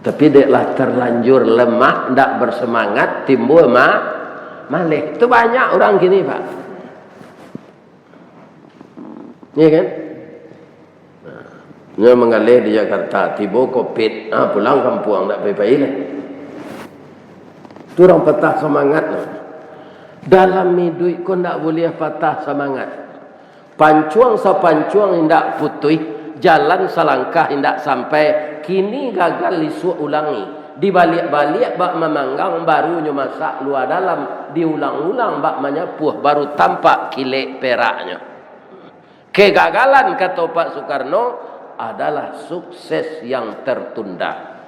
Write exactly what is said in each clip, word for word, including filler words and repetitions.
Tapi dek lah terlanjur lemah, ndak bersemangat, timbul ma-, maleh. Itu banyak orang kini, Pak. Iya kan? Nah, nyo manggaleh di Jakarta, tibo covid, ah, pulang kampuang, ndak pai-pai lai. Itu urang patah samangat, nah. Dalam iduik ko ndak buliah patah samangat. Pancuang sapancuang indak putuih, jalan salangkah indak sampai, kini gagal isuak ulangi. Dibaliak-baliak bak mamanggang, baru nyo masak lua dalam, diulang-ulang bak manyapuah, baru tampak kilek peraknyo. Kegagalan, kato Pak Soekarno, adalah sukses yang tertunda.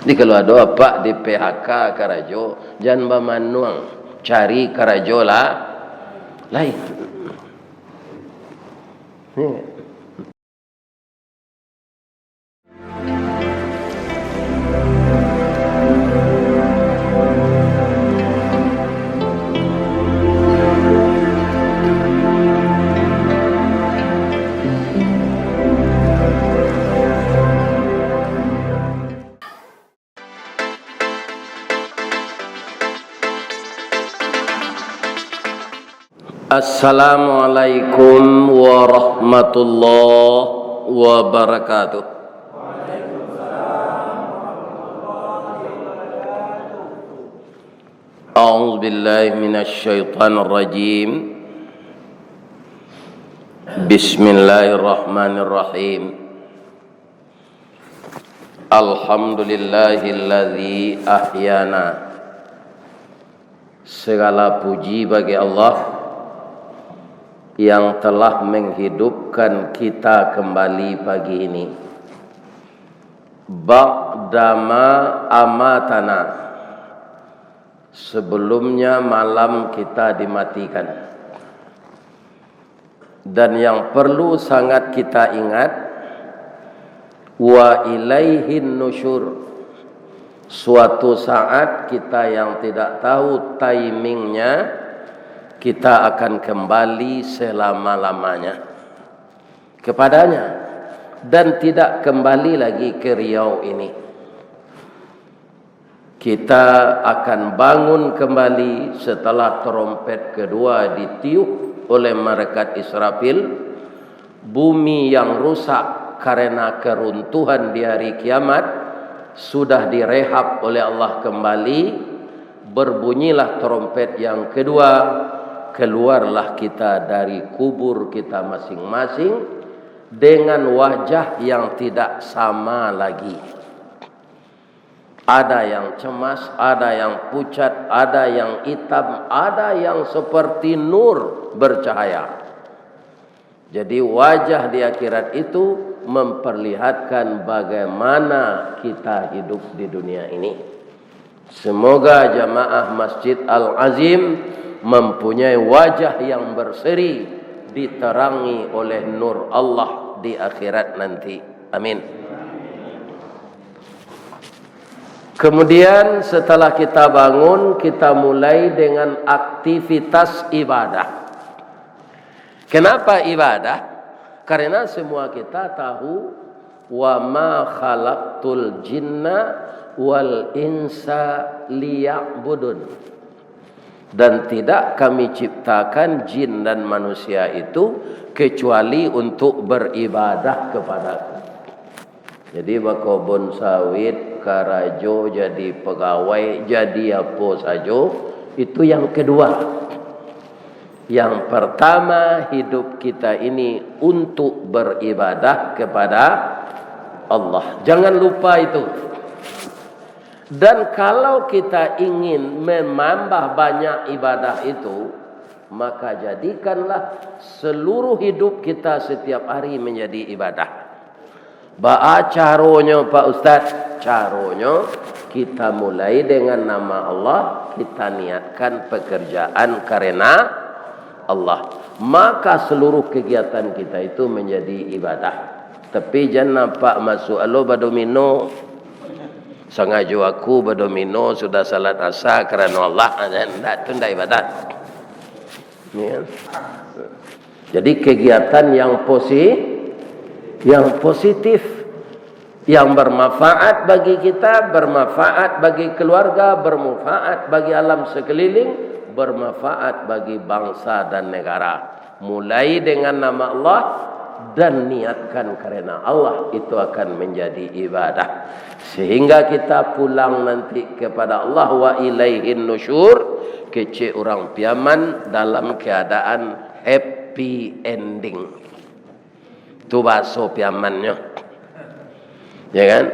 Jadi, kalau ado apak di P H K karajo, jan bamanuang, cari karajo lah lain. Assalamualaikum warahmatullahi wabarakatuh. A'udzubillahi minasyaitonirrajim. Bismillahirrahmanirrahim. Alhamdulillahilladzi ahyana. Segala puji bagi Allah yang telah menghidupkan kita kembali pagi ini. Ba'dama amatana, sebelumnya malam kita dimatikan. Dan yang perlu sangat kita ingat, wa ilaihin nusyur. Suatu saat kita yang tidak tahu timingnya, kita akan kembali selama-lamanya kepada-Nya dan tidak kembali lagi ke Riau ini. Kita akan bangun kembali setelah trompet kedua ditiup oleh malaikat Israfil. Bumi yang rusak karena keruntuhan di hari kiamat sudah direhab oleh Allah kembali. Berbunyilah trompet yang kedua, keluarlah kita dari kubur kita masing-masing dengan wajah yang tidak sama lagi. Ada yang cemas, ada yang pucat, ada yang itam, ada yang seperti nur bercahaya. Jadi, wajah di akhirat itu memperlihatkan bagaimana kita hidup di dunia ini. Semoga jamaah Masjid Al-Azim mempunyai wajah yang berseri, diterangi oleh nur Allah di akhirat nanti. Amin. Kemudian, setelah kita bangun, kita mulai dengan aktivitas ibadah. Kenapa ibadah? Karena semua kita tahu, "Wa ma khalaqtul jinna wal insa liya'budun." Dan tidak Kami ciptakan jin dan manusia itu kecuali untuk beribadah kepada-Ku. Jadi, bakobun sawit, karajo, jadi pagawai, jadi apo sajo, itu yang kedua. Yang pertama, hidup kita ini untuk beribadah kepada Allah. Jangan lupa itu. Dan kalau kita ingin menambah banyak ibadah itu, maka jadikanlah seluruh hidup kita setiap hari menjadi ibadah. Baa caronyo, Pak Ustaz? Caronyo, kita mulai dengan nama Allah, kita niatkan pekerjaan karena Allah. Maka seluruh kegiatan kita itu menjadi ibadah. Tapi jan nampak masuk alo badomino. Sangajo aku badomino sudah salat Asa karano Allah, ndak, tu ndak ibadah. Ya. Jadi, kegiatan yang posi-, yang positif. Yang bermanfaat bagi kita, bermanfaat bagi keluarga, bermanfaat bagi alam sekeliling, bermanfaat bagi bangsa dan negara. Mulai dengan nama Allah dan niatkan karena Allah, itu akan menjadi ibadah. Sehingga kita pulang nanti kepada Allah, wa ilaihin nusyur, kecek urang Piaman dalam keadaan happy ending. Tu bahaso Piamannyo. Ya kan?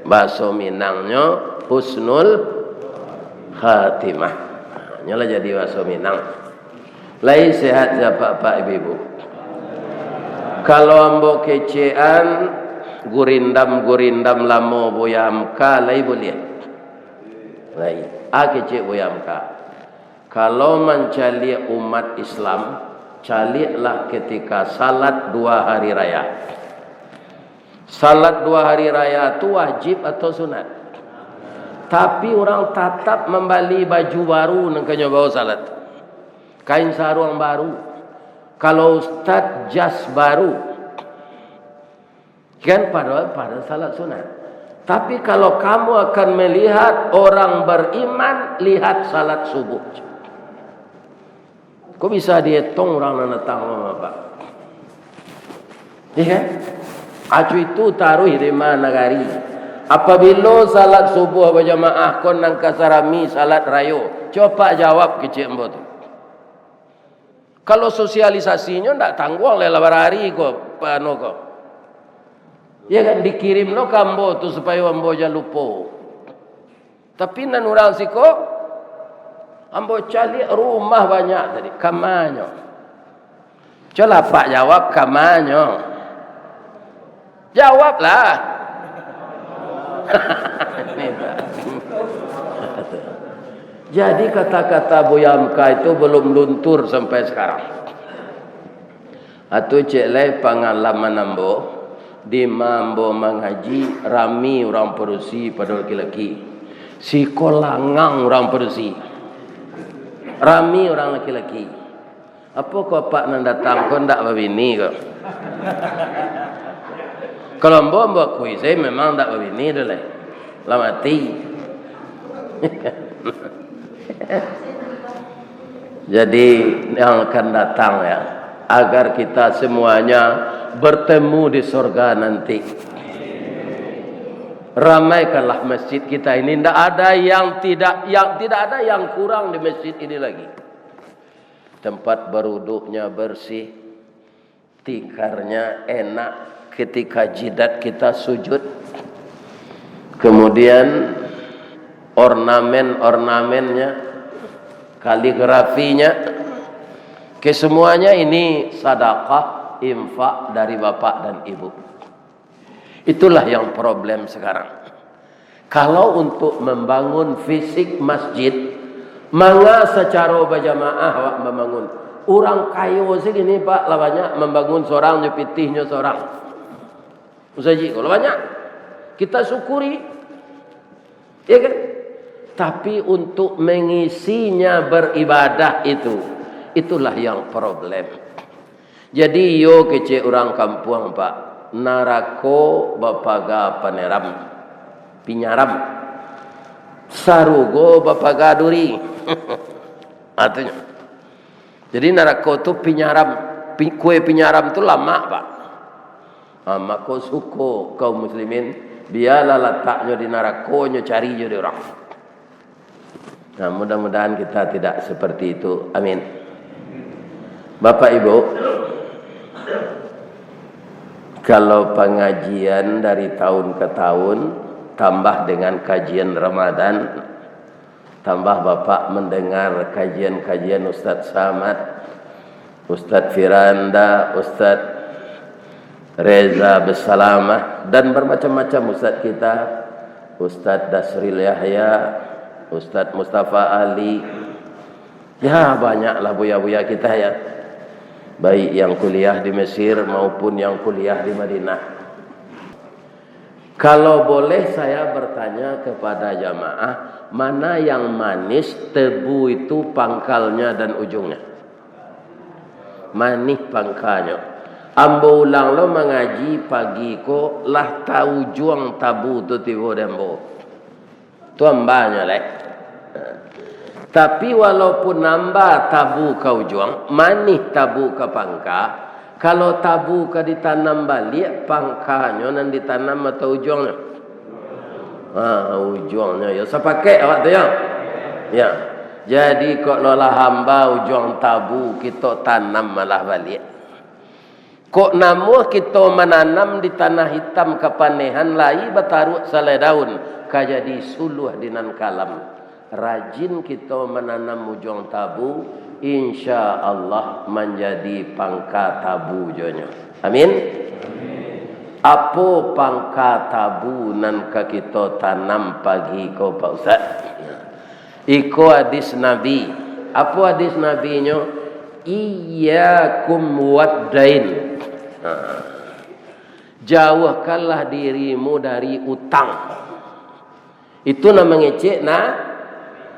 Bahaso Minangnyo husnul khatimah. Nyo lah jadi bahaso Minang. Lai sehat sia apak-apak ibu-ibu? Kalau ambo kecekan gurindam-gurindam lamo Buya Hamka, lai buliah? Lai. A kecek Buya Hamka. Kalau mancaliak umat Islam, caliaklah ketika salat dua hari raya. Salat dua hari raya tu wajib atau sunat? Tapi urang tatap mambali baju baru nan kanyo bao salat. Kain saruang baru. Kalau ustaz, jas baru. Kan pada, pada salat sunat. Tapi kalau kamu akan melihat orang beriman, lihat salat subuh. Kok bisa dietong urang nan datang ko, Pak? Iya kan? Acu itu taruih di ma nagari. Apabilo salat subuh bajamaah ko nan ka sarami salat rayo, coba jawab kecek ambo tu. Kalau sosialisasinyo ndak tangguang lai lah barari ko, anu ko. Ya kan, dikirim lo ka ambo tu supayo ambo jan lupo. Tapi nan urang siko, ambo caliak rumah banyak tadi, kamanyo? Colah Pak jawab, kamanyo? Jawablah. Jadi kata-kata Buya Hamka itu belum luntur sampai sekarang. Atu cek lai pangalaman ambo, di ma ambo mangaji, rami urang padusi pado laki-laki. Siko langang urang padusi. Rami urang laki-laki. Apo ko apak nan datang ko ndak babini ko? Kalau ambo, ambo akui sajo memang ndak babini tu lai. Lah mati. Jadi, yang akan datang ya, agar kita semuanya bertemu di sorga nanti. Ramaikanlah masjid kita ini, ndak ada yang tidak, yang tidak ada yang kurang di masjid ini lagi. Tempat beruduknya bersih, tikarnya enak ketika jidat kita sujud. Kemudian ornamen-ornamennya, kaligrafinya, kesemuanya ini sadakah, infak dari bapak dan ibu. Itulah yang problem sekarang. Kalau untuk membangun fisik masjid, manga sacaro bajamaah awak mambangun. Urang kayo sagini, Pak, lah banyak mambangun sorang jo pitihnyo sorang. Musajik ko lah banyak. Kita syukuri. Ya kan? Tapi untuk mengisinya beribadah itu, itulah yang problem. Jadi iyo kecek urang kampuang, Pak, narako bapaga paneram, pinyaram, sarugo bapaga duri. Artinyo, jadi narako tu pinyaram, pi-, kue pinyaram tu lamak, Pak. Ha, mako suko kaum muslimin, bialah lataknyo di narako, nyo cari jo dek urang. Nah, mudah-mudahan kita tidak seperti itu. Amin. Bapak Ibu, kalau pengajian dari tahun ke tahun, tambah dengan kajian Ramadan, tambah Bapak mendengar kajian-kajian Ustaz Samad, Ustaz Firanda, Ustaz Reza Besalamah, dan bermacam-macam ustaz kita, Ustaz Dasril Yahya, Ustaz Mustafa Ali. Ya, banyaklah buya-buya kita ya. Baik yang kuliah di Mesir maupun yang kuliah di Madinah. Kalau boleh saya bertanya kepada jamaah, mana yang manis, tebu itu pangkalnya dan ujungnya? Manih pangkanyo. Ambo ulang lo mangaji pagi ko, lah taujuang tabu tu tibo di ambo. Tu ambanyo lai. Tapi walaupun amba tabu ka ujuang, manih tabu ka pangka, kalau tabu ka ditanam baliak, pangkanyo nan ditanam atau ujuangnyo? Ha, ujuangnyo yo. Sapakaik awak tu yo? Ya. Jadi kok lo lah amba ujuang tabu, kito tanam malah baliak. Kok namuah kito mananam di tanah itam kapanehan, lai bataruak salai daun, ka jadi suluah di nan kalam. Rajin kito mananam ujuang tabu, insya Allah manjadi pangka tabu jonyo. Amin. Apo pangka tabu nan ka kito tanam pagi ko, Pak Ustaz? Iko hadis Nabi. Apo hadis Nabinyo? "Iyyakum waddain." Ha. "Jauhkanlah dirimu dari utang." Itu nan mangecek na-,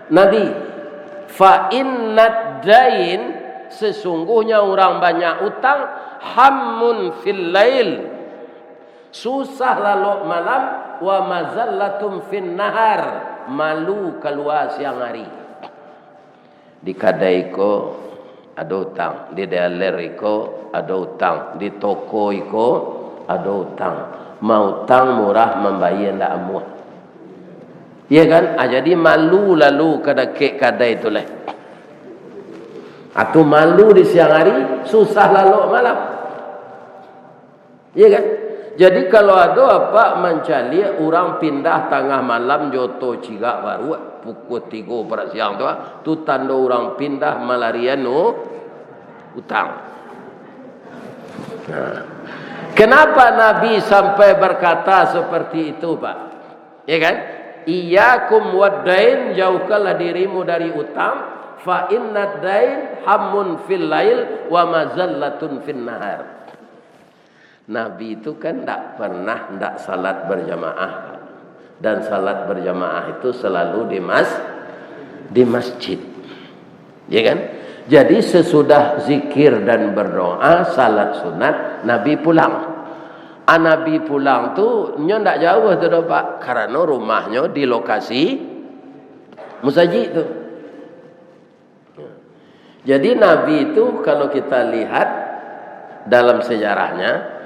Nabi. "Fa innad dain, sesungguhnya urang banyak utang, hammun fil lail, susah lalok malam, wa mazallatun fin nahar, malu kalua siang ari." Di kadai ko ado utang, di dealer iko ado utang, di toko iko ado utang. Mautang murah, mambayia ndak amuah. Iya kan? Ah, jadi malu lalu ka dakek kadai tu lai. Atau malu di siang hari, susah lalok malam. Iya kan? Jadi, kalau ado apak mancaliak urang pindah tangah malam jo oto cigak baruak, pukua tigo parak siang tu, ah, tu tando urang pindah malarian u-, utang. Nah, kenapa Nabi sampai berkata seperti itu, Pak? Ya kan? "Iyyakum waddain, jauhkanlah dirimu dari utang, fa innad dain hammun fil lail wa mazallatun fin nahar." Nabi tu kan ndak pernah ndak salat berjamaah. Dan salat berjamaah itu selalu di mas-, di masjid. Ya kan? Jadi, sesudah zikir dan berdoa, salat sunat, Nabi pulang. Ah, Nabi pulang tu, nyo ndak jauah tu doh, Pak. Karano rumahnyo di lokasi musajik tu. Jadi, Nabi itu, kalau kita lihat dalam sejarahnya,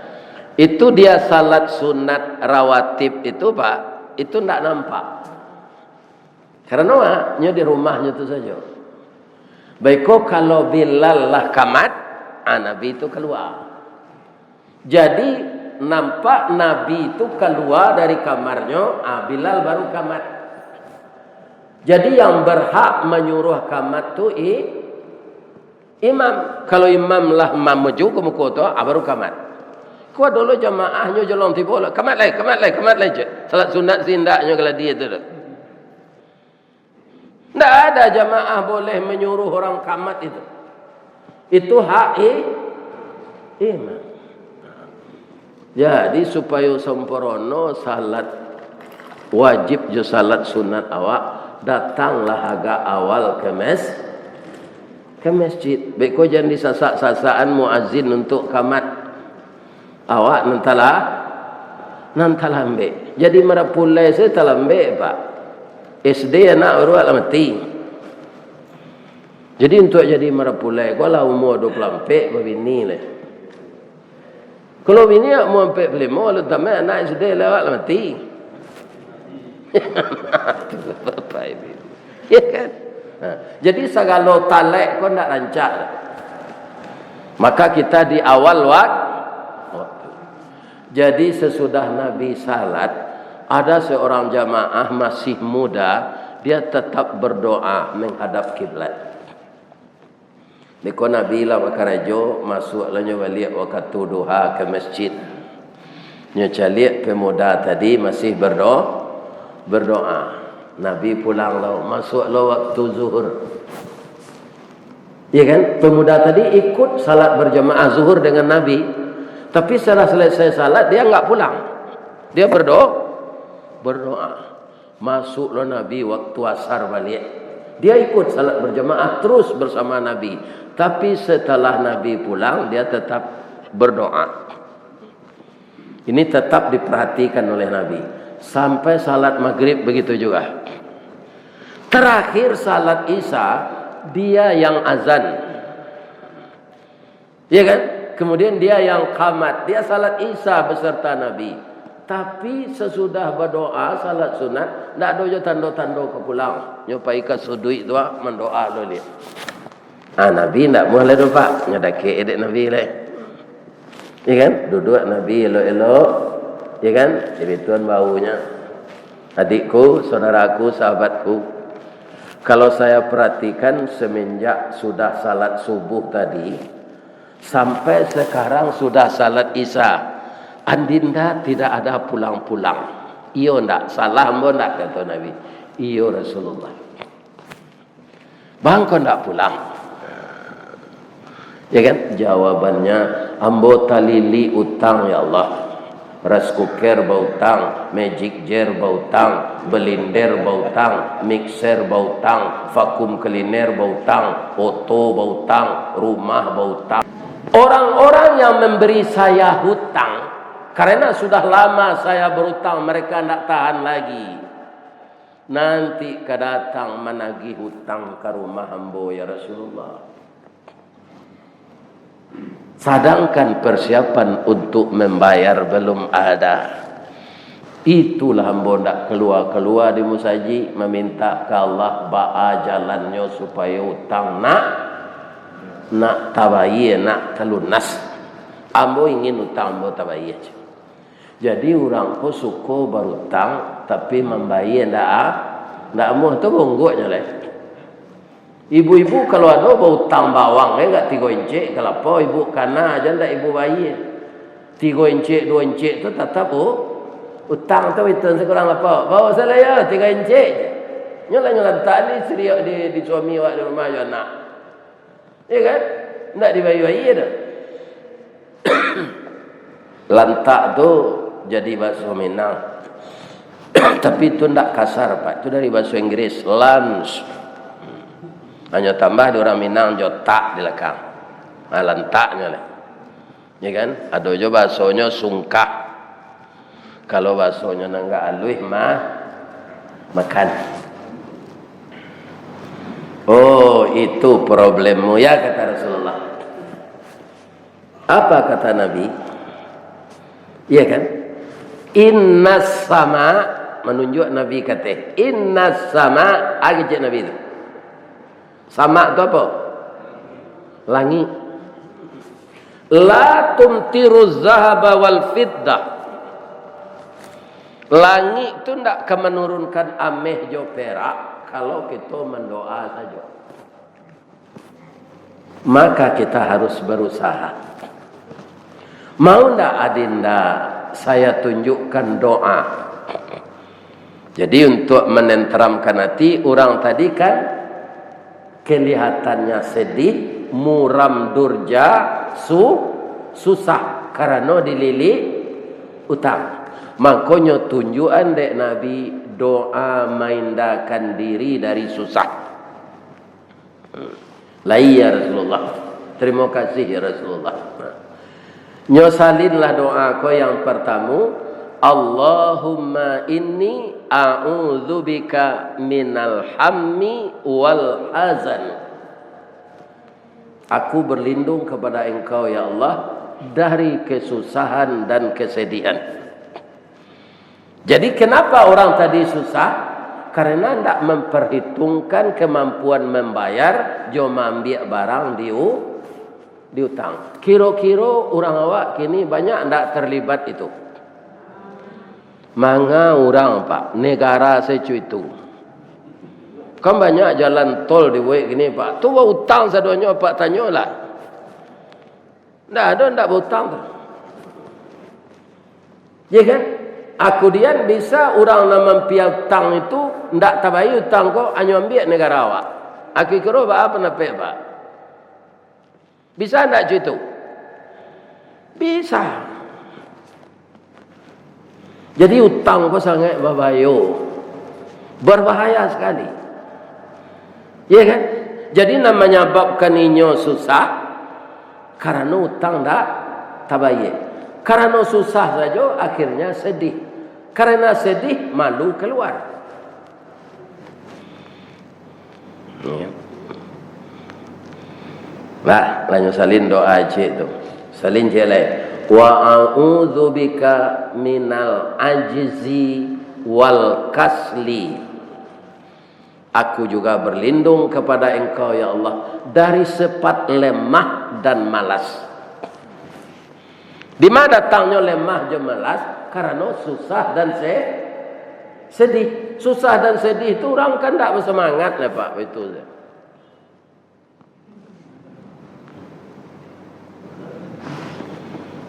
itu dia salat sunat rawatib itu, Pak, itu ndak nampak. Karano, ah, nyo di rumahnyo tu sajo. Baiko, kalau Bilal lah kamat, ah, Nabi tu kalua. Jadi, nampak Nabi tu kalua dari kamarnyo, ah, Bilal baru kamat. Jadi, yang berhak manyuruah kamat tu i-, imam. Kalau imam lah mamuju ka muko tu, ah, baru kamat. Ko ado lo jamaahnyo jolong tibo lo, "Kamat lai, kamat lai, kamat lai," cek. Salat sunat si indaknyo kaladi tu doh. Ndak ada jamaah boleh manyuruah urang kamat itu. Itu hak i-, imam. Jadi, supayo sampurno salat wajib jo salat sunat awak, datanglah agak awal ka mes-, ka masjid. Beko jan disasak-sasakan muazin untuak kamat. Awak nan talah-, nan talambek. Jadi marapulai sajo talambek, Pak. S D anak baru lah mati. Jadi untuak jadi marapulai ko lah umua dua puluah ampek babini lai. Kalau bini umua ampek puluah limo, lalu tambah anak S D lewat lah mati. Bapak Ibu. Ya kan? Nah, jadi sagalo talek ko ndak rancak. Maka kita di awal wak-, waktu. Jadi sesudah Nabi salat, ada seorang jamaah masih muda, dia tetap berdoa menghadap kiblat. Beko Nabi lah bakarajo, masuaklah nyo baliak wakatu duha ka masjid. Nyo caliak pemuda tadi masih berdo-, berdoa. Nabi pulang lo, masuak lo waktu zuhur. Ya kan? Pemuda tadi ikut salat berjamaah zuhur dengan Nabi. Tapi setelah selesai salat, dia enggak pulang. Dia berdo-, berdoa. Masuk lo Nabi waktu asar baliak. Dia ikut salat berjamaah terus bersama Nabi. Tapi setelah Nabi pulang, dia tetap Berdoa. Ini tetap diperhatikan oleh Nabi. Sampai salat maghrib begitu juga. Terakhir salat Isya, dia yang azan. Ya kan? Kemudian dia yang qamat, dia salat Isya beserta Nabi. Tapi sesudah berdoa salat sunat, ndak ado jo tando-tando ka pulang. Nyo pai ka suduik tu, ah, mandoa dulu liak. Ah, Nabi ndak muah lai tu, Pak. Nyo dakek dek Nabi lai. Ya kan? Duduak Nabi elok-elok. Ya kan? Jadi tuan baunya. Adikku, saudaraku, sahabatku. Kalau saya perhatikan semenjak sudah salat subuh tadi, sampai sekarang sudah salat Isya, Adinda tidak ada pulang-pulang. Iyo ndak? Salah ambo ndak, kato Nabi. Iyo Rasulullah. Bang, kok ndak pulang? Ya kan? Jawabannya, ambo talilik utang, ya Allah. Rice cooker bautang, magic jar bautang, blender bautang, mixer bautang, vacuum cleaner bautang, oto bautang, rumah bautang. Orang-orang yang memberi saya hutang, karena sudah lama saya berutang, mereka ndak tahan lagi. Nanti ka datang managih utang ka rumah ambo, ya Rasulullah. Sadangkan persiapan untuk membayar belum ada. Itulah ambo ndak kalua-kalua di musajik, maminta ka Allah baa jalannyo supayo utang nak, nak tabayie, nak talunas. Ambo ingin utang ambo tabayie. Jadi, urang ko suko barutang, tapi mambayie ndak, ndak amuah, tu bonggoknyo lai. Ibu-ibu kalau ado bautang bawang, eh, agak tigo incek, kalapa ibu kana aja ndak ibu bayie. Tigo incek, duo incek tu tatap u-, utang tu itu sakurang apo. Bawa salah yo, tigo incek je. Nyo lah nyo lantak ni siriak di, di suami awak di rumah jo anak. Ya kan? Ndak dibayie-bayie doh. Lantak tu jadi bahaso Minang. Tapi tu ndak kasar, Pak. Itu dari bahaso Inggris, lunch. Hanyo tambah di urang Minang jo tak di lakang. Nah, lantaknyo lah. Ya kan? Ado jo bahasonyo sungkak. Kalau bahasonyo nan agak aluih mah, makan. Oh, itu problemmu ya, kata Rasulullah. Apa kata Nabi? Iya kan? Innas sama, menunjuk Nabi kata, innas sama, agak cek Nabi tu. Sama tu apa? Langik. La tumtiru zahaba wal fiddah. Langik tu ndak ka manurunkan ameh jo perak kalau kito mandoa sajo. Maka kita harus berusaha. Mau ndak adinda saya tunjukkan doa? Jadi, untuk menenteramkan hati, urang tadi kan kelihatannya sedih, muram durja, su-, susah, karano dililik utang. Mangkonyo tunjuakan dek Nabi doa maindakan diri dari susah. Lai, ya Rasulullah. Terima kasih, ya Rasulullah. Nyo salinlah doa ko yang pertamo, Allahumma inni a'udzubika minal hammi wal hazan. Aku berlindung kepada Engkau, ya Allah, dari kesusahan dan kesedihan. Jadi, kenapa orang tadi susah? Karena ndak memperhitungkan kemampuan membayar jo maambiak barang di u-, di utang. Kiro-kiro urang awak kini banyak ndak terlibat itu? Manga urang, Pak, negara secu itu. Kan banyak jalan tol dibuek kini, Pak. Tu bautang sadonyo, Pak, tanyolah. Ndak ado ndak bautang tu. Ya kan? Akudian bisa urang nan mampiutang itu ndak tabayie utang ko, anyo ambiak negara awak. Aku kiro baa pandapek, Pak? Bisa ndak cuy tu? Bisa. Jadi, utang ko sangaik babayo, berbahaya sekali. Ya kan? Jadi, nan manyababkan inyo susah, karano utang ndak, tabaiak. Karano susah sajo, akhirnya sedih. Karena sedih, malu keluar. Ya. Nah, lanjut salin doa ciek tu. Salin ciek lai. "Wa a'udzubika minal ajzi wal kasli." Aku juga berlindung kepada Engkau, ya Allah, dari sifat lemah dan malas. Di ma datangnyo lemah jo malas? Karano susah dan se-, sedih. Susah dan sedih tu urang kan ndak bersemangat lah, Pak, itu.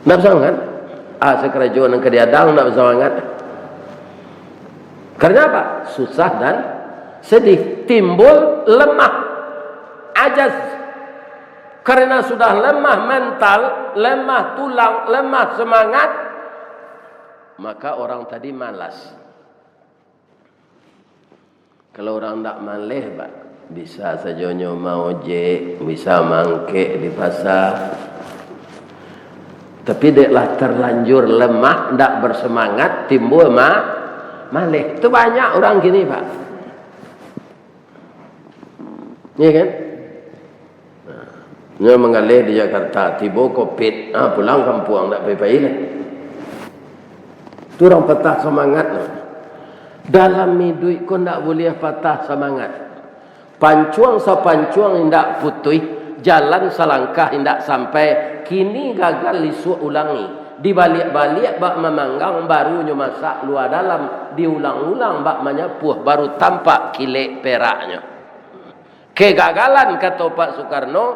Ndak bersemangat. Ah, sakarajo nan ka diadang ndak bersemangat. Karena apa? Susah dan sedih. Timbul lemah. Ajaz. Karena sudah lemah mental, lemah tulang, lemah semangat, maka orang tadi malas. Kalau urang ndak maleh, Pak, bisa sajonyo maojek, bisa mangkek di pasar. Tapi dek lah terlanjur lemah, ndak bersemangat, timbul ma-, maleh. Tu banyak urang kini, Pak. Iya kan? Nah, nyo manggaleh di Jakarta, tibo covid, ah, pulang kampuang, ndak pai-pai lai. Tu urang patah samangat, nah. Dalam iduik ko ndak buliah patah samangat. Pancuang sapancuang indak putuih, jalan salangkah indak sampai, kini gagal isuak ulangi. Dibaliak-baliak bak mamanggang, baru nyo masak lua dalam, diulang-ulang bak manyapuah, baru tampak kilek peraknyo. Kegagalan, kato Pak Soekarno,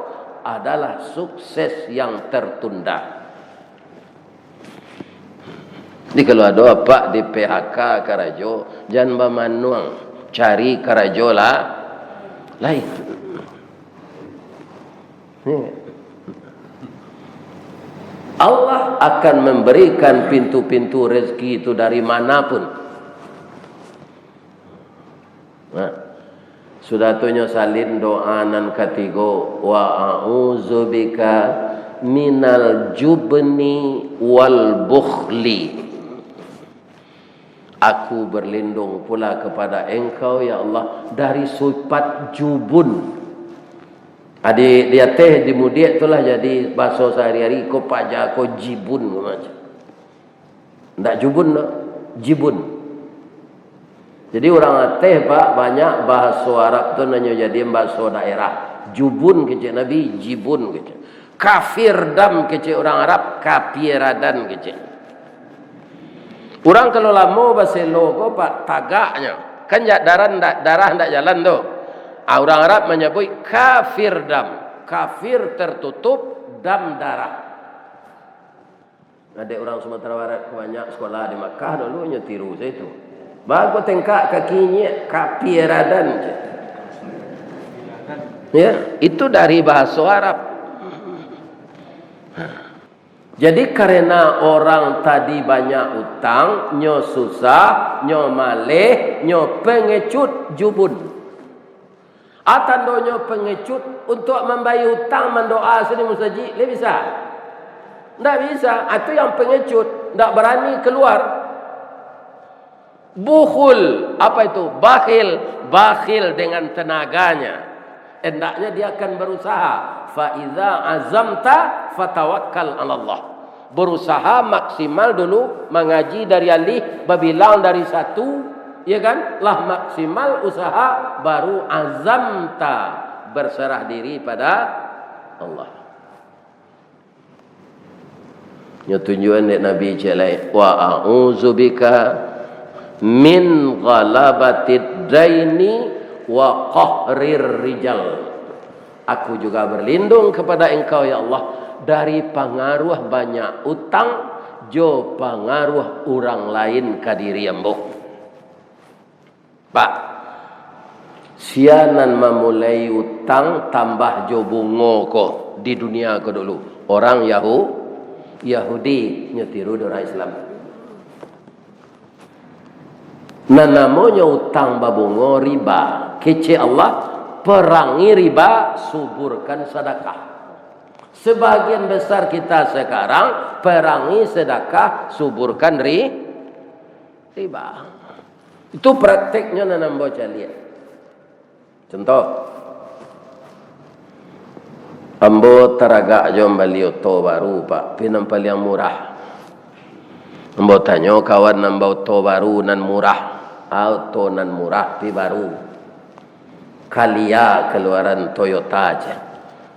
adalah sukses yang tertunda. Jadi, kalau ado apak di P H K karajo, jan bamanuang, cari karajo lah lain. Allah akan memberikan pintu-pintu rezeki itu dari mana pun. Nah, sudah tu nyo salin doa nan katigo, "Wa a'udzubika minal jubni wal bukhli." Aku berlindung pula kepada Engkau, ya Allah, dari sifat jubun. Adi, di ateh, di mudiak tu lah jadi bahaso sahari-hari, ko paja, ko jibun, ko macam. Ndak jubun doh, jibun. Jadi urang ateh, Pak, banyak bahaso Arab tu nan nyo jadian bahaso daerah. Jubun kecek Nabi, jibun kecek. Kafir dam kecek urang Arab, kapiaradan kecek. Urang kalau lamo baselo ko, Pak, tagaknyo. Kan jak darah ndak, darah ndak jalan tu. Ah, urang Arab manyabuik kafir dam. Kafir tertutup, dam darah. Adek urang Sumatera Barat ko banyak sekolah di Makkah dulu, nyo tiru sajo tu. Bagus tengkak kaki nyiak, kapiaradan. Ya, itu dari bahaso Arab. Jadi, karena orang tadi banyak utang, nyo susah, nyo maleh, nyo pengecut, jubun. A tandonyo pengecut, untuak mambayia utang, mandoa sini musajik, lai bisa? Ndak bisa. A, tu yang pengecut, ndak barani kaluar. Bukhul, apa itu? Bakhil, bakhil dengan tenaganya. Hendaknya dia akan berusaha. "Fa iza azamta fatawakkal 'alallah." Berusaha maksimal dulu, mangaji dari alif, babilang dari satu, ya kan? Lah maksimal usaha, baru azamta, berserah diri pada Allah. Nyo tunjuan dek Nabi ciek lai, "Wa a'udzubika min ghalabatid daini wa qahrir rijal." Aku juga berlindung kepada Engkau, ya Allah, dari pangaruah banyak utang, jo pangaruah urang lain ka diri ambo. Pak, sia nan mamulai utang tambah jo bungo ko di dunia ko dulu? Orang Yahu-, Yahudi, nyo tiru di orang Islam. Nan namonyo utang babungo riba. Kecek Allah, perangi riba, suburkan sadakah. Sebagian besar kita sekarang perangi, sedekah, suburkan ri-, riba. Itu prakteknyo nan ambo caliak. Contoh, ambo taragak jo mambali oto baru, Pak, pi nan paliang murah. Ambo tanyo kawan nan baoto baru nan murah, a oto nan murah pi baru. Calya kaluaran Toyota, ceh.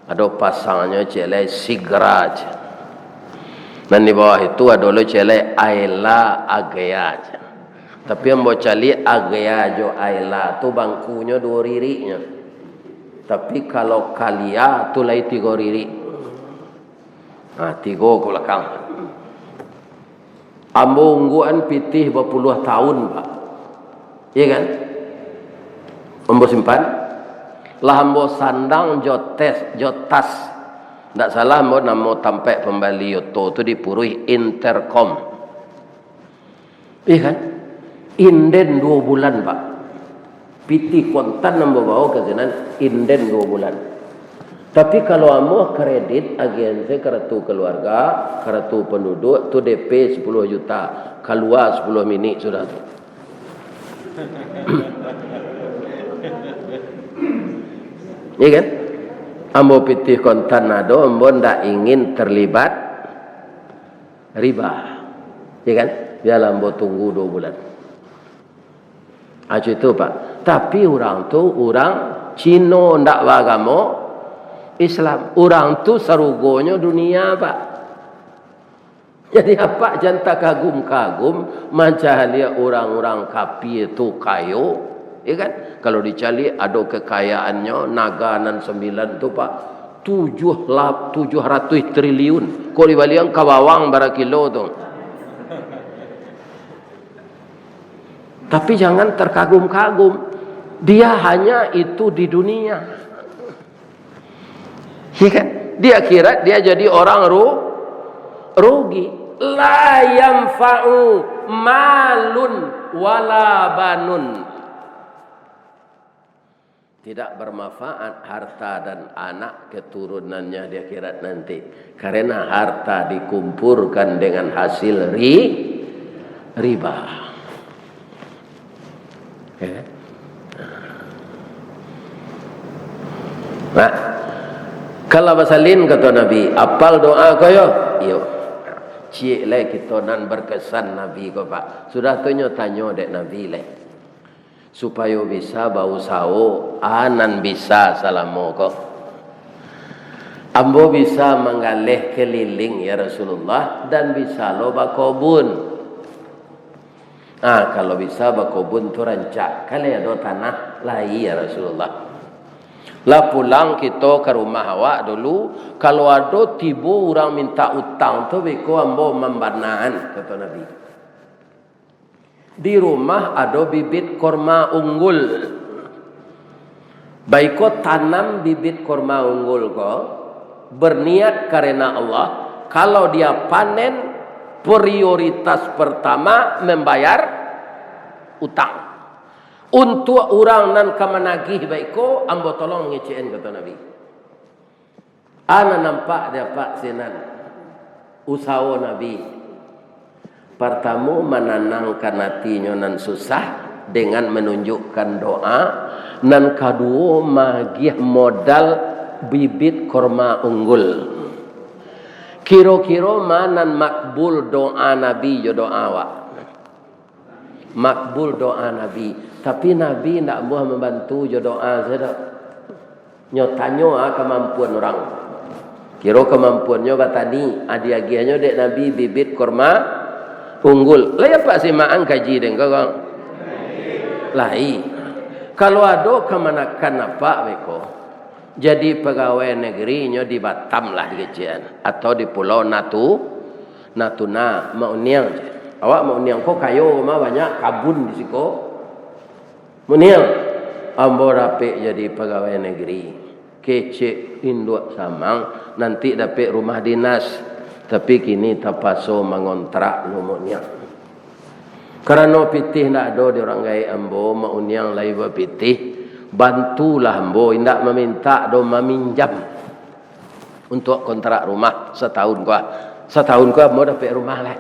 Ado pasangnyo ciek lai Sigra, ceh. Nan di bawah itu ado lo ciek lai Ayla, Agya, ceh. Tapi ambo caliak Agya jo Ayla tu bangkunyo duo ririknyo. Tapi kalau Calya tu lai tigo ririk. Nah, tigo ka balakang. Ambo ungguan pitih bapuluah taun, Pak. Iya kan? Ambo simpan. Lah ambo sandang jo tes, jo tas. Ndak salah ambo namo tampek pambali oto tu di Puruih, Intercom. Iya kan? Inden duo bulan, Pak. Pitih kontan ambo bawa ka sinan, inden duo bulan. Tapi kalau ambo kredit, agensi kartu keluarga, kartu penduduk, tu D P sepuluh juta, kalua sepuluh minik sudah tu. Iya kan? Ambo pitih kontan ado, ambo ndak ingin terlibat riba. Iya kan? Biarlah ambo tunggu duo bulan. Ah, itu, Pak. Tapi urang tu urang Cino, ndak baagamo Islam. Urang tu sarugonyo dunia, Pak. Jadi, apak jan takagum-kagum mancaliak urang-urang kapia tu kayo, ya kan? Kalau dicaliak ado kekayaannyo, naga nan sambilan tu, Pak, tujuah lap-, tujuah ratuih triliun. Kok dibalian ka bawang bara kilo tu. Tapi jangan terkagum-kagum. Dia hanya itu di dunia. Ya kan? Di akhirat dia jadi orang ru-, rugi. La yanfa'u malun wala banun. Tidak bermanfaat harta dan anak keturunannya di akhirat nanti. Karena harta dikumpulkan dengan hasil ri-, riba. Ya. Nah, kalau basalin, kato Nabi, "Apal doa ko yo?" "Iyo." Ciek lai kito nan berkesan Nabi ko, Pak. Sudah tu nyo tanyo dek Nabi lai. Supayo bisa bausaho, a nan bisa salamo ko. Ambo bisa manggaleh keliling, ya Rasulullah, dan bisa lo bakobun. Ah, kalau bisa bakobun tu rancak, kan lai ado tanah lai, ya Rasulullah. Lah pulang kito ka rumah awak dulu, kalau ado tibo urang mintak utang tu, beko ambo mambanaan, kato Nabi. Di rumah ado bibit korma unggul. Baiko tanam bibit korma unggul ko, berniat karena Allah, kalau dia panen, prioritas pertama membayar utang. Untuak urang nan ka managih baiko, ambo tolong ngecek-an, kato Nabi. A nan nampak di apak sinan, usaho Nabi. Partamo, mananangkan atinyo nan susah dengan manunjukkan doa. Nan kaduo, magiah modal bibit korma unggul. Kiro-kiro ma nan makbul doa Nabi jo doa awak? Makbul doa Nabi. Tapi Nabi ndak amuah mambantu jo doa sajo. Nyo tanyo, ah, kamampuan urang. Kiro kamampuannyo batani, ah, diagiahnyo dek Nabi bibit korma unggul. Lai apak simak-an kaji den ko, kong? Lai. Kalau ado kamanakan apak beko, jadi pagawai negeri nyo di Batam lah dikecek-an, atau di Pulau Natu-, Natuna, Mak Uniang. Awak Mak Uniang ko kayo mah, banyak kabun di siko. Mak Uniang, ambo dapek jadi pagawai negeri. Kecek induak samang, nanti dapek rumah dinas. Tapi kini tapaso mangontrak lo, Mak Uniang. Karano pitih ndak ado di urang gaek ambo, Mak Uniang lai bapitih, bantulah ambo, indak mamintak doh, maminjam. Untuak kontrak rumah satahun ko. Satahun ko ambo dapek rumah lai.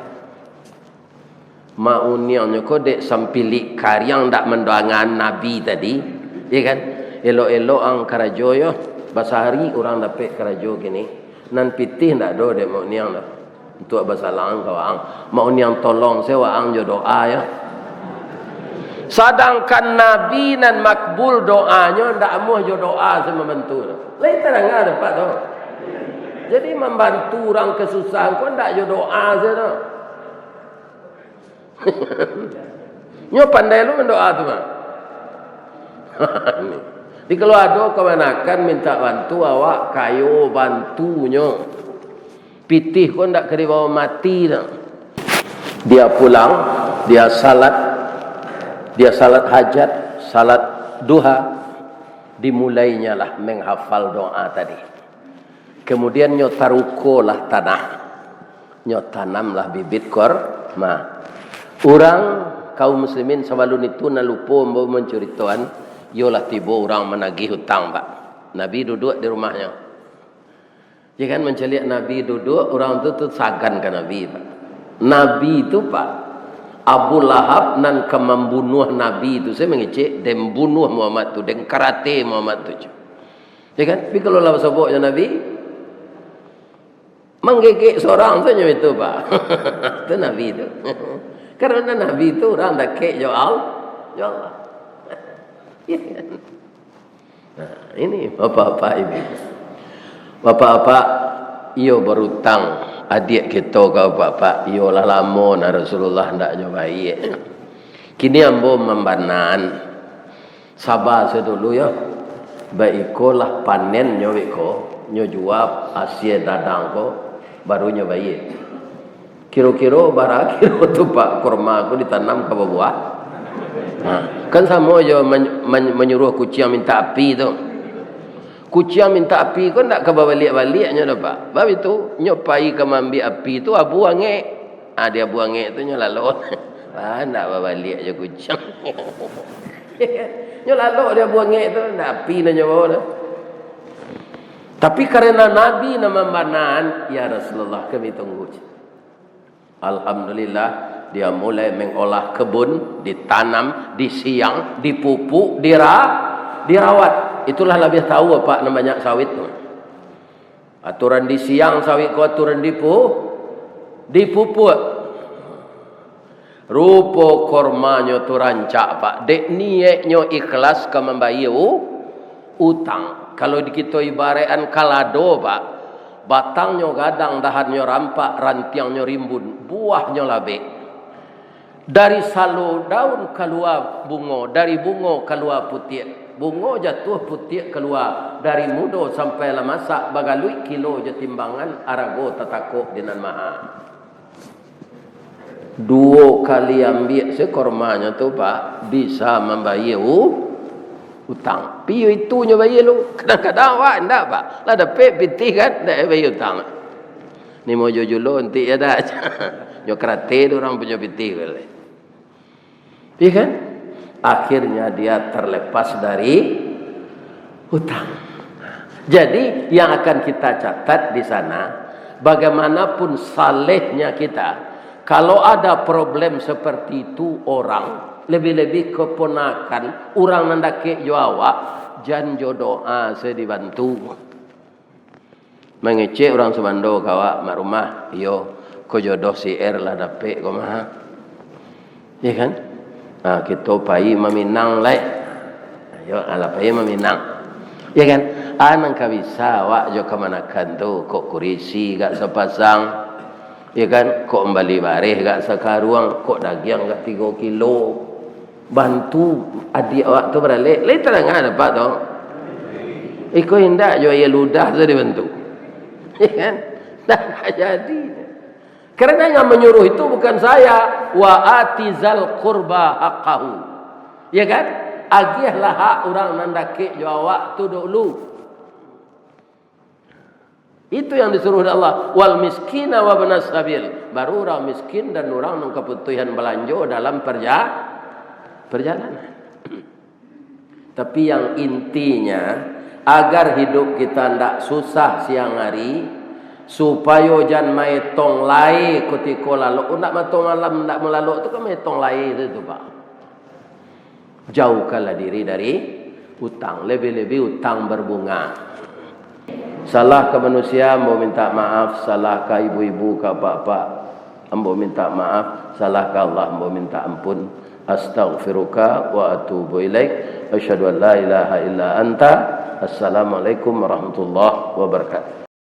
Mak uniangnyo ko dek sampilik kariang ndak mandoangan Nabi tadi, ya kan? Elok-elok ang karajo yo, basahari urang dapek karajo kini. Nan pitih ndak ado dek mak uniang tu. Untuak basalang ka waang. Mak uniang tolong se waang jo doa yo. Sadangkan Nabi nan makbul doanyo ndak amuah jo doa se mambantu tu. Lai tadanga dapek tu. Jadi mambantu urang kasusahan ko ndak jo doa se tu. Nyo pandai lu mandoa tu mah. Jadi kalau ado kamanakan minta bantu, awak kayo bantunyo. Pitih ko ndak ka dibawa mati tu. Dia pulang, dia salat, dia salat hajat, salat duha, dimulainya lah menghafal doa tadi. Kemudian nyo tarukolah tanah, nyo tanamlah bibit korma. Urang kaum muslimin sabalun itu nan lupo ambo mancuritoan, iyolah tibo urang managih utang, Pak. Nabi duduak di rumahnyo. Ya kan, mancaliak Nabi duduak, urang tu, tu sagan ka Nabi, Pak. Nabi tu, Pak, Abu Lahab nan ka mambunuah Nabi tu, sajo mangecek, "Den bunuah Muhammad tu, den karate Muhammad tu," cek. Ya kan? Tapi kalau lah basobok jo Nabi, manggegek sorang tu nyo itu, Pak. Tu Nabi tu. Karena Nabi tu urang dakek jo Al-, jo Allah. Ya kan? Nah, ini bapak-bapak ini. Bapak-bapak, iyo barutang adiak kito ka bapak-bapak, iyo lah lamo nah Rasulullah ndak nyo baiak. Kini ambo mambanaan, saba se dulu yo. Baiko lah panen nyo beko, nyo jua asie dadang ko, baru nyo baiak. Kiro-kiro bara kiro tu, Pak, kurma ko ditanam ka babuah? Nah, kan samo jo man-, man-, manyuruah kuciang mintak api tu. Kuciang mintak api ko ndak ka babaliak-baliaknyo doh, Pak. Bab itu, nyo pai ka maambiak api tu abu angek. Ah, di abu angek tu nyo lalok. Ah, ndak babaliak jo kuciang. Nyo lalok di abu angek tu, ndak api nan nyo bawa tu. Tapi karena Nabi nan mambanaan, "Ya Rasulullah, kami tunggu." Alhamdulillah, dia mulai mengolah kebun, ditanam, disiang, dipupuk, dira-, dirawat. Itulah labiah tahu apak nan banyak sawit tu. Aturan disiang sawit ko, aturan dipu-, dipupuk. Rupo kormanyo tu rancak, Pak. Dek nieknyo ikhlas ka mambayia u-, utang. Kalau di kito ibaraik-an kalado, Pak. Batangnyo gadang, dahannyo rampak, rantiangnyo rimbun, buahnyo labek. Dari salo daun kalua bungo, dari bungo kalua putiak. Bungo jatuah, putiak kalua, dari mudo sampai lah masak, bagaluik kilo jo timbangan, arago tatakok di nan maha. Duo kali ambiak se kormanyo tu, Pak, bisa mambayia u-, utang. Piyo itu nyo bayia lu? Kadang-kadang awak indak, Pak. Lah dapek pitih kan, indak bayia utang. Ni mau jo julo entik ya dak? Nyo karate tu urang punyo pitih ko lai. Iya kan? Akhirnya dia terlepas dari hutang. Jadi, yang akan kita catat di sana, bagaimanapun salehnya kita, kalau ada problem seperti itu orang, lebih-lebih keponakan, urang nan dakek jo awak, jan jo doa se dibantu. Mangecek urang sumando ka awak, mak rumah, iyo, ko jodoh si R lah dapek ko mah. Iya kan? Ha, kito pai maminang lai. Iyo, alah pai maminang. Iya kan? Ah, nan ka bisa awak jo kamanakan tu, kok kurisi gak sapasang. Iya kan? Kok mambali bareh gak sakaruang, kok dagiang gak tigo kilo. Bantu adiak awak tu baralek. Lai tadanga dapek tu. Iko indak jo aia ludah tu dibantu. Iya kan? Dah tak jadi. Karena yang menyuruh itu bukan saya. "Wa ati zal qurba haqqahu." Ya kan? Agiahlah hak urang nan dakek jo awak tu dulu. Itu yang disuruh dek Allah. "Wal miskina wa ibnas sabil." Baru urang miskin dan urang nan kaputuihan balanjo dalam perja-, perjalanan. Tapi yang intinya, Agar hidup kita ndak susah siang hari, supayo jan maetong lai kutiko lalok. Ndak mato malam, ndak malalok tu kan maetong lai tu, tu, Pak. Jauhkanlah diri dari utang, lebih-lebih utang berbunga. Salah ka manusia, ambo minta maaf. Salah ka ibu-ibu, ka apak-apak, ambo minta maaf. Salah ka Allah, ambo minta ampun. Astaghfiruka wa atubu ilaik. Asyhadu an la ilaha illa anta. Assalamualaikum warahmatullahi wabarakatuh.